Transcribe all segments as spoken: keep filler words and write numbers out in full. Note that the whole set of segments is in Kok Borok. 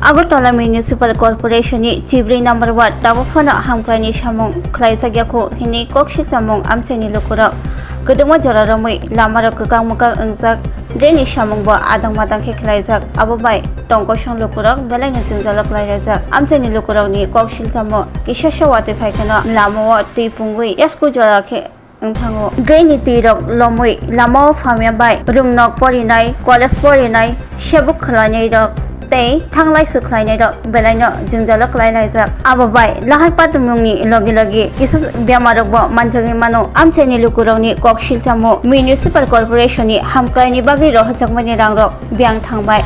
Agartala Municipal Corporation ni chibrwi number ward tabuk phano hamkraini samung khlaijak yakho hwnwi kok silchamung amchaini lukurok kwdwkma jora romwi lamarok kwkang mwkang wngjak, drainage samung bo adang madang khe khlaijak, abo bai tongkosong lukurok belaino jwngjalo kwlailaijak. Amchaini lukurokni kok silchamo kisa se watwi phaikheno lamao twi pungwi yasku jora khe wngthango. Drainage twi rok lomwi lamao phamya bai rwngnok porinai, college porinai, sebuk khwlainairok tei thanglai swkhlainairok belaino jwngjalo kwlailaijak. Abo bai lahai patimungni logi logi kisa bemarokbo manjagwi mano. Amchaini lukurokni kok silchamo Municipal Corporation ni hamkraini bagwi rohorjakmani rangrok biyang thangbai.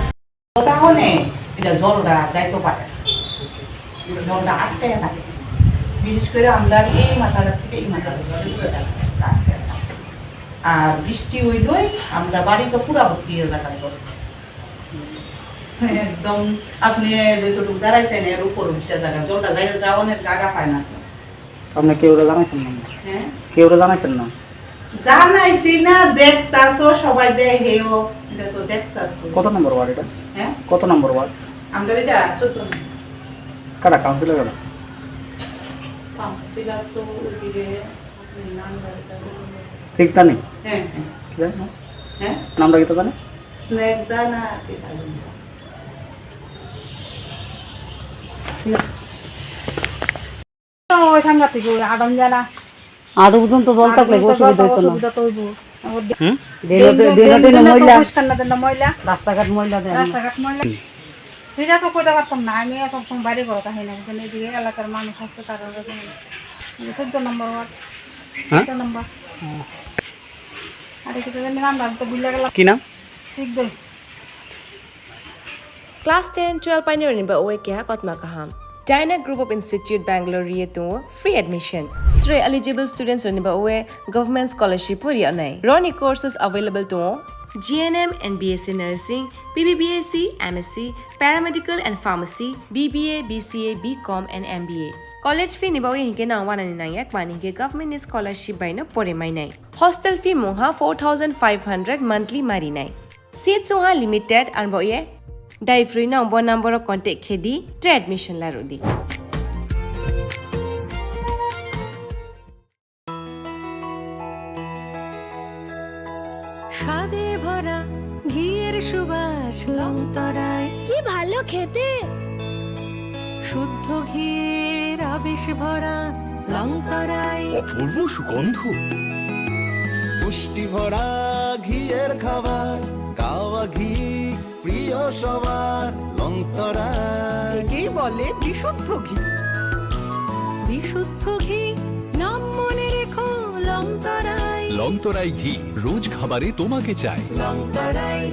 কথা হনে এটা জলটা যাইতে পারে, জলটা আটকায় থাকে। বিশেষ করে আমরা এই মাথার থেকে এই মাথার জল আটকায় থাকে। আর বৃষ্টি হইলেই আমরা বাড়ি তো পুরা ভর্তি হয়ে থাকে জল। একদম আপনি যতটুকু দাঁড়াইছেন এর উপর উঠতে থাকে, জলটা যাই যাওয়ানোর জায়গা পায় না তো। আপনি কেউরে জানাইছেন না? হ্যাঁ? কেউরে জানাইছেন না? জানাইছি না, দেখতাছো সবাই দেখেও, এটা তো দেখতাছো। কত নম্বর ওয়ার্ড এটা? হ্যাঁ? কত নম্বর ওয়ার্ড? আমরা এটা চোদ্দ নম্বর। কারা কাউন্সিলর কারা? কাউন্সিলর তো ওইদিকে নাম জানি না। স্নিগ্ধা নেই? হ্যাঁ, হ্যাঁ। কি জানি না? হ্যাঁ? নামটা কি তো জানে? স্নিগ্ধা না কি জানি না। ঠিক আছে। ওই সাংঘাতিক, ওই আদম জানা। আরো পর্যন্ত জল আরো থাকলে পর্যন্ত অসুবিধা জল হইতো না। অসুবিধা তো হইবো। আবার হুম? ড্রেনে তো, ড্রেনে তো ড্রেনে তো ময়লা। পরিষ্কার না, ড্রেনে ময়লা। রাস্তাঘাট ময়লা দেয় না। রাস্তাঘাট ময়লা। হুম। এটা তো কইতে পারতাম না, আমি সব সময় বাইরে ঘরে থাকি না, বুঝছেন? এদিকে এলাকার মানুষ আসছে, তারা ওরা জানে। এই যে চোদ্দ নম্বর ওয়ার্ড, হ্যাঁ? চোদ্দ নম্বর। হ্যাঁ। আর এটা তো জানি নাম, আমি তো ভুলে গেলাম। কি নাম? Snigdha. Class ten, twelve painirokni ba oe keha kotma kaham. Dyna Group of Institute Bangalore ri tongo free admission. Three eligible students rokni ba oe government scholarship pori anai. Roni courses available tongo G N M and B S C nursing, B B B S C, M S C, paramedical and pharmacy, B B A, B C A, B Com and M B A. College fee ni ba oe hinke nang wanani nangyak mani hinke government ni scholarship bai no pore mainai. Hostel fee mungha four thousand five hundred monthly marinai. Seat sungha limited, ang bo ye. Dai free no bo number o contact khe di, tre admission la rw di. স্বাদে ভরা ঘিয়ের সুবাস লংতরায়। কি ভালো খেতে। শুদ্ধ ঘিয়ের আবেশ ভরা লংতরায়। অপূর্ব সুগন্ধ। পুষ্টি ভরা ঘিয়ের খাবার, গাওয়া ঘি প্রিয় সবার, লংতরায়। একেই বলে বিশুদ্ধ ঘি। বিশুদ্ধ ঘি, নাম মনে রেখো, লংতরায়। লংতরায় ঘি, রোজ খাবারে তোমাকে চাই। লংতরায়।